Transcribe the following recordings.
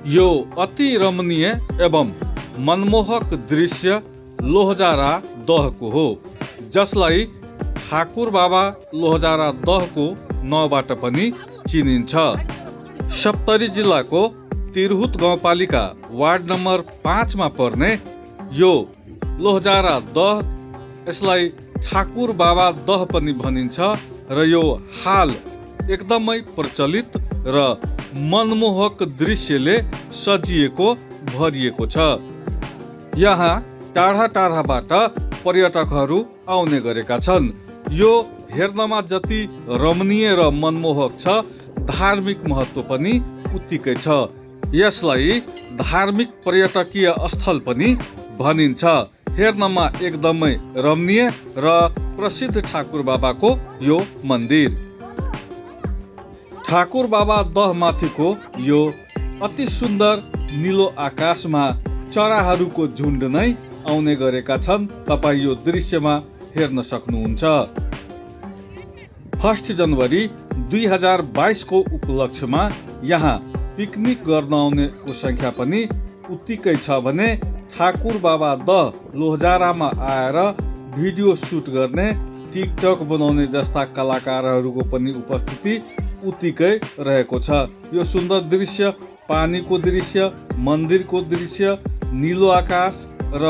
यो अति रमणीय एवं मनमोहक दृश्य लोहजारा दहको हो, जसलाई ठाकुर बाबा लोहजारा दहको नाउँबाट पनि चिनिन्छ। सप्तरी जिल्लाको तिरहुत गाउँपालिका वार्ड नम्बर 5 मा पर्ने यो लोहजारा दह, यसलाई ठाकुर बाबा दह पनि भनिन्छ र यो हाल एकदमै प्रचलित र मनमोहक दृश्यले सजिएको भरिएको छ। यहाँ टाढा टाढाबाट पर्यटकहरू आउने गरेका छन्। यो हेर्नमा जति रमणीय र मनमोहक छ, धार्मिक महत्त्व पनि उत्तिकै छ। यसलाई धार्मिक पर्यटकीय स्थल पनि भनिन्छ। हेर्नमा एकदमै रमणीय र प्रसिद्ध ठाकुर बाबाको यो मन्दिर। ठाकुर बाबा दह माथिको यो अति सुन्दर नीलो आकाशमा चराहरूको झुन्ड नै आउने गरेका छन्। तपाईँ यो दृश्यमा हेर्न सक्नुहुन्छ। 1 जनवरी 2022 को उपलक्ष्यमा यहाँ पिकनिक गर्न आउनेको सङ्ख्या पनि उत्तिकै छ भने ठाकुर बाबा दह लोहजारामा आएर भिडियो सुट गर्ने, टिकटक बनाउने जस्ता कलाकारहरूको पनि उपस्थिति उत्तिकै रहेको छ। यो सुन्दर दृश्य, पानीको दृश्य, मन्दिरको दृश्य, नीलो आकाश र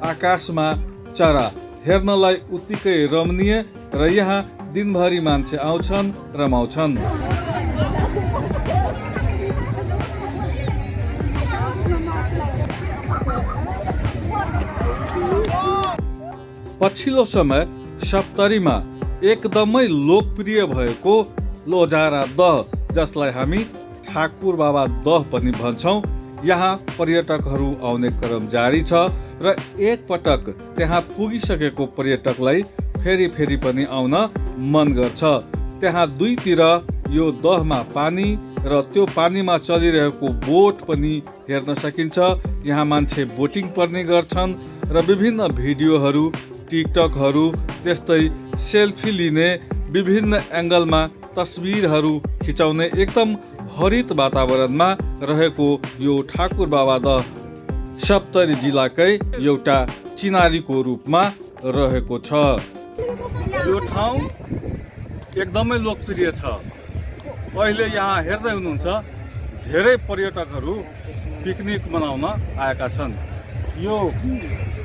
आकाशमा चरा हेर्नलाई उत्तिकै रमणीय र यहाँ दिनभरि मान्छे आउँछन्, रमाउँछन्। पछिल्लो समय सप्तरीमा एकदमै लोकप्रिय भएको लोहजारा दह, जसलाई हामी ठाकुर बाबा दह पनि भन्छौँ, यहाँ पर्यटकहरू आउने क्रम जारी छ र एकपटक त्यहाँ पुगिसकेको पर्यटकलाई फेरि फेरि पनि आउन मन गर्छ। त्यहाँ दुईतिर यो दहमा पानी र त्यो पानीमा चलिरहेको बोट पनि हेर्न सकिन्छ। यहाँ मान्छे बोटिङ पनि गर्छन् र विभिन्न भिडियोहरू, टिकटकहरू, त्यस्तै सेल्फी लिने, विभिन्न एङ्गलमा तस्बिरहरू खिचाउने एकदम हरित वातावरणमा रहेको यो ठाकुर बाबा दह सप्तरी जिल्लाकै एउटा चिनारीको रूपमा रहेको छ। यो ठाउँ एकदमै लोकप्रिय छ। अहिले यहाँ हेर्दै हुनुहुन्छ, धेरै पर्यटकहरू पिकनिक मनाउन आएका छन्। यो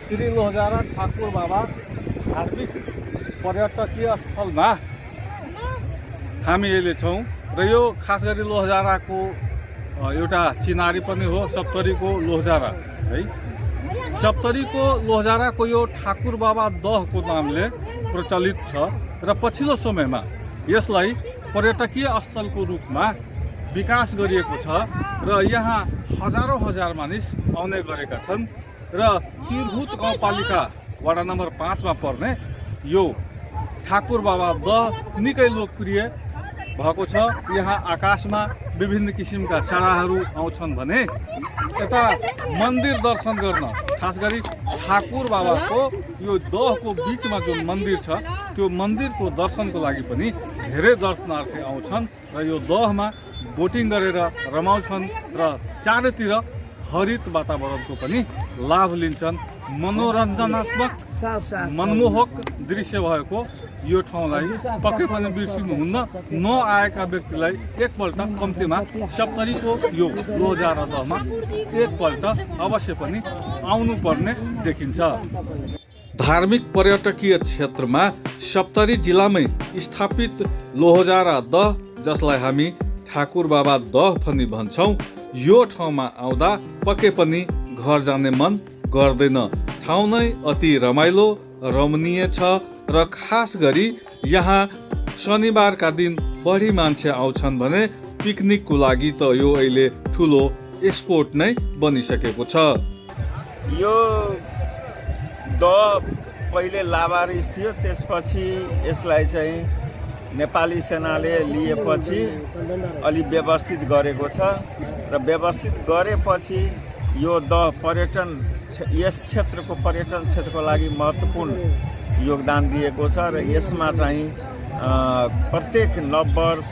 श्री लोहजारा ठाकुर बाबा धार्मिक पर्यटकीय स्थलमा हामी अहिले छौँ र यो खास गरी लोहजाराको एउटा चिनारी पनि हो, सप्तरीको लोहजारा है। सप्तरीको लोहजाराको यो ठाकुर बाबा दहको नामले प्रचलित छ र पछिल्लो समयमा यसलाई पर्यटकीय स्थलको रूपमा विकास गरिएको छ र यहाँ हजारौँ हजार मानिस आउने गरेका छन् र तिरहुत गाउँपालिका वडा नम्बर 5 मा पर्ने यो ठाकुर बाबा दह निकै लोकप्रिय भएको छ। यहाँ आकाशमा विभिन्न किसिमका चराहरू आउँछन् भने यता मन्दिर दर्शन गर्न, खास गरी ठाकुर बाबाको यो दहको बिचमा जुन मन्दिर छ, त्यो मन्दिरको दर्शनको लागि पनि धेरै दर्शनार्थी आउँछन् र यो दहमा बोटिङ गरेर रमाउँछन् र चारैतिर हरित वातावरणको पनि लाभ लिन्छन्। मनोरञ्जनात्मक मनमोहक दृश्य भएको यो ठाउँलाई पक्कै पनि बिर्सिनुहुन्न। नआएका व्यक्तिलाई एकपल्ट कम्तीमा सप्तरीको यो लोहजारा दहमा एकपल्ट अवश्य पनि आउनुपर्ने देखिन्छ। धार्मिक पर्यटकीय क्षेत्रमा सप्तरी जिल्लामै स्थापित लोहजारा दह, जसलाई हामी ठाकुर बाबा दह पनि भन्छौँ, यो ठाउँमा आउँदा पक्कै पनि घर जाने मन गर्दैन। ठाउँ नै अति रमाइलो, रमणीय छ र खास गरी यहाँ शनिबारका दिन बढी मान्छे आउँछन् भने पिकनिकको लागि त यो अहिले ठुलो स्पोट नै बनिसकेको छ। यो दह पहिले लावारिस थियो, त्यसपछि यसलाई चाहिँ नेपाली सेनाले लिएपछि अलि व्यवस्थित गरेको छ र व्यवस्थित गरेपछि यो दह पर्यटन, यस क्षेत्रको पर्यटन क्षेत्रको लागि महत्त्वपूर्ण योगदान दिएको छ र यसमा चाहिँ प्रत्येक नववर्ष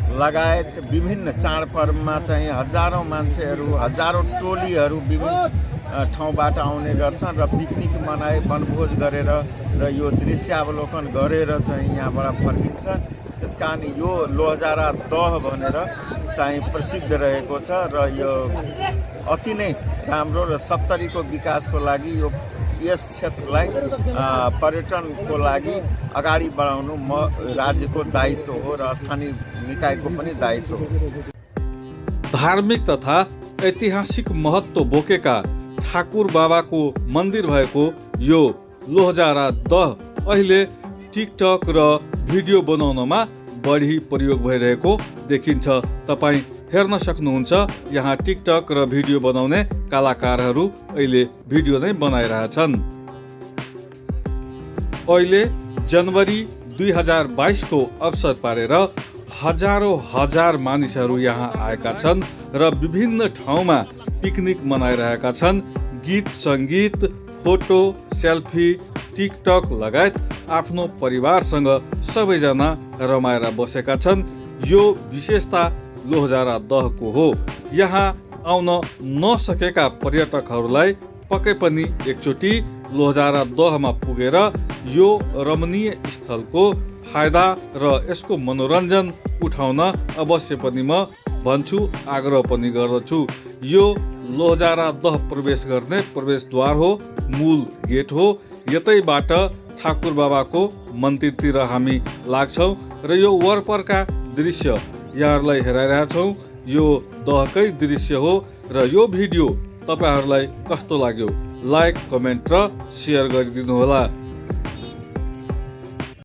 लगायत विभिन्न चाडपर्वमा चाहिँ हजारौँ मान्छेहरू हजारौँ टोलीहरू विभिन्न ठाउँबाट आउने गर्छन् र पिकनिक मनाए वनभोज गरेर र यो दृश्यावलोकन गरेर चाहिँ यहाँबाट फर्किन्छन्। त्यस कारण यो लोहजारा दह भनेर चाहिँ प्रसिद्ध रहेको छ र यो अति नै राम्रो र सप्तरीको विकासको लागि यो यस क्षेत्रलाई पर्यटनको लागि अगाडि बढाउनु राज्यको दायित्व हो र स्थानीय निकायको पनि दायित्व हो। धार्मिक तथा ऐतिहासिक महत्त्व बोकेका ठाकुर बाबाको मन्दिर भएको यो लोहजारा दह अहिले टिकटक र भिडियो बनाउनमा बढी प्रयोग भइरहेको देखिन्छ। तपाईँ हेर्न सक्नुहुन्छ, यहाँ टिकटक र भिडियो बनाउने कलाकारहरू अहिले भिडियो नै बनाइरहेछन्। अहिले जनवरी 2022 को अवसर पारेर हजार मानिसहरू यहाँ आएका छन् र विभिन्न ठाउँमा पिकनिक मनाइरहेका छन्। गीत सङ्गीत, फोटो, सेल्फी, टिकटक लगायत आफ्नो परिवारसँग सबैजना रमाएर बसेका छन्। यो विशेषता लोहजारा दहको हो। यहाँ आउन नसकेका पर्यटकहरूलाई पक्कै पनि एकचोटि लोहजारा दहमा पुगेर यो रमणीय स्थलको फाइदा र यसको मनोरञ्जन उठाउन अवश्य पनि म भन्छु, आग्रह पनि गर्दछु। यो लोहजारा दह प्रवेश गर्ने प्रवेशद्वार हो, मूल गेट हो। यतैबाट ठाकुर बाबाको मन्दिरतिर हामी लाग्छौँ र यो वरपरका दृश्य यहाँहरूलाई हेराइरहेछौँ। यो दहकै दृश्य हो र यो भिडियो तपाईँहरूलाई कस्तो लाग्यो लाइक, कमेन्ट र सेयर गरिदिनु होला।